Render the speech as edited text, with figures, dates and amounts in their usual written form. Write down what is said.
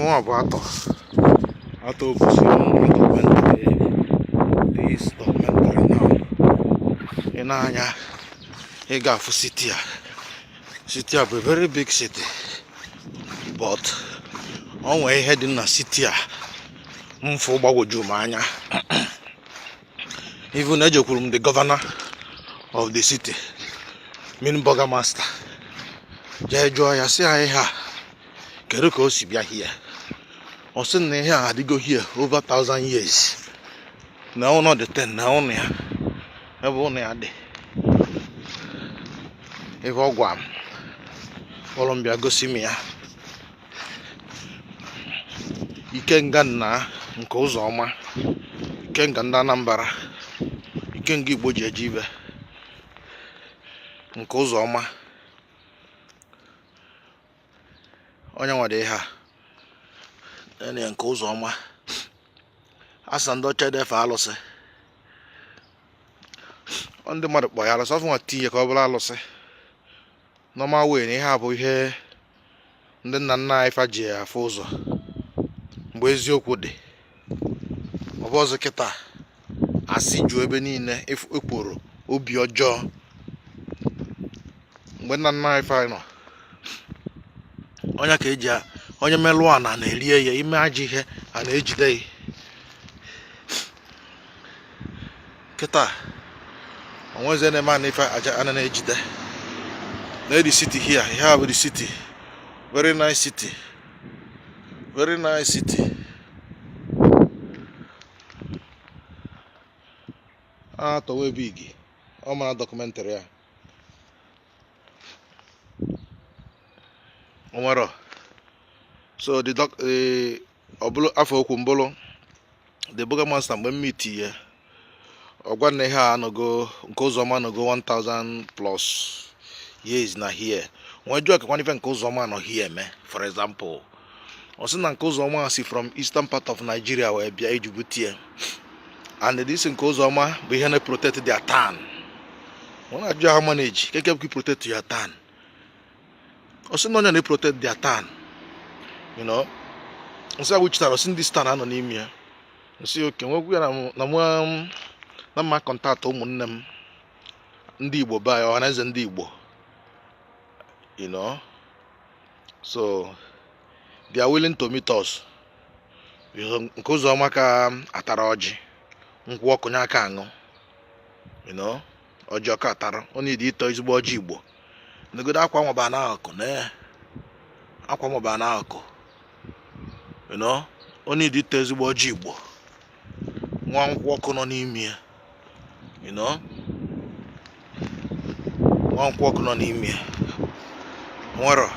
Mụnwa bụ Arthur. Arthur Obusi documentary, this documentary now. Ị na-anya, ị ga-afụ city a. City a bụ a very big city, but o nwee ihe dị na city a m fụ gbagwoju m anya. Even ejekwuru m the governor of the city, mean burgomaster, jee jụọ ya, sị ya, ihe a, kedu ka o si bịa here? Ọ sị na ihe a adịgo here over 1,000 years, na ụlọ dị ten na ụlọ ya, ebe ụlọ ya dị. Ebe ọ gwa m, kpọrọ m bịa gosi m ya. Ikenga nna nke ụzọ ọma, ikenga ndị Anambra, ikenga Igbo ji eje ibe nke ụzọ ọma. Onye nwere ihe a ene nke ụzọ ọma asa ndị ọcha edefe alụsị. Ndị mmadụ kpọ ya alụsị, ọfụ nwa tinye ka ọ bụrụ alụsị. Normal way na ihe a bụ ihe ndị nna nna anyị fa ji afụ ụzọ mgbe eziokwu dị. Ọ bụ ọzọ kịta asị ju ebe niile, ekworo, obi ọjọọ. Mgbe nna nna anyị fa nọ, onye ka eji onye melụ ana na-erie ya, ime ajọ ihe a na-ejide ya. Kịta onweze na-eme ana ife aja ana na-ejide na the city here. Ihe a bụ the city, very nice city, very nice city. A tọwa big ọ mara documentary a onwero. So the doc ọ bụrụ afọ okwu mbụrụ the burgomaster, mgbe m meet ya, ọ gwa na ihe a anọgo, nke ụzọma anọgo 1000 plus years na here. Nwee jụọ kekwana ife nke ụzọma nọ here eme. For example, ọ sị na nke ụzọma si from eastern part of Nigeria wee bịa iji butie, and this nke ụzọma bụ ihe na-protect their town. Ọ na-ajụ ha manage keke bụ protect your town. Ọ sị na onye na-protect their town. Nsị a wuchitara, ọ sị ndị town anọ n'ime ya. Nsị okay, nwekwu ya na mụ na mma contact ụmụnne m ndị Igbo be anyị, ọhaneze ndị Igbo. So they are willing to meet us. Nke ụzọma ka atara ọjị nkwụ ọkụ nye aka aṅụ, ọjị ọka atara. Ọ na-edi ịtọ ezigbo ọjị Igbo negodo akwa nwaba n'akụkụ na akwa nwaba n'akụkụ, ọ na-edi ịtọ ezigbo ọjị Igbo, nwa nkwụ ọkụ nọ n'ime ya, nwa nkwụ ọkụ nọ n'ime ya nwere.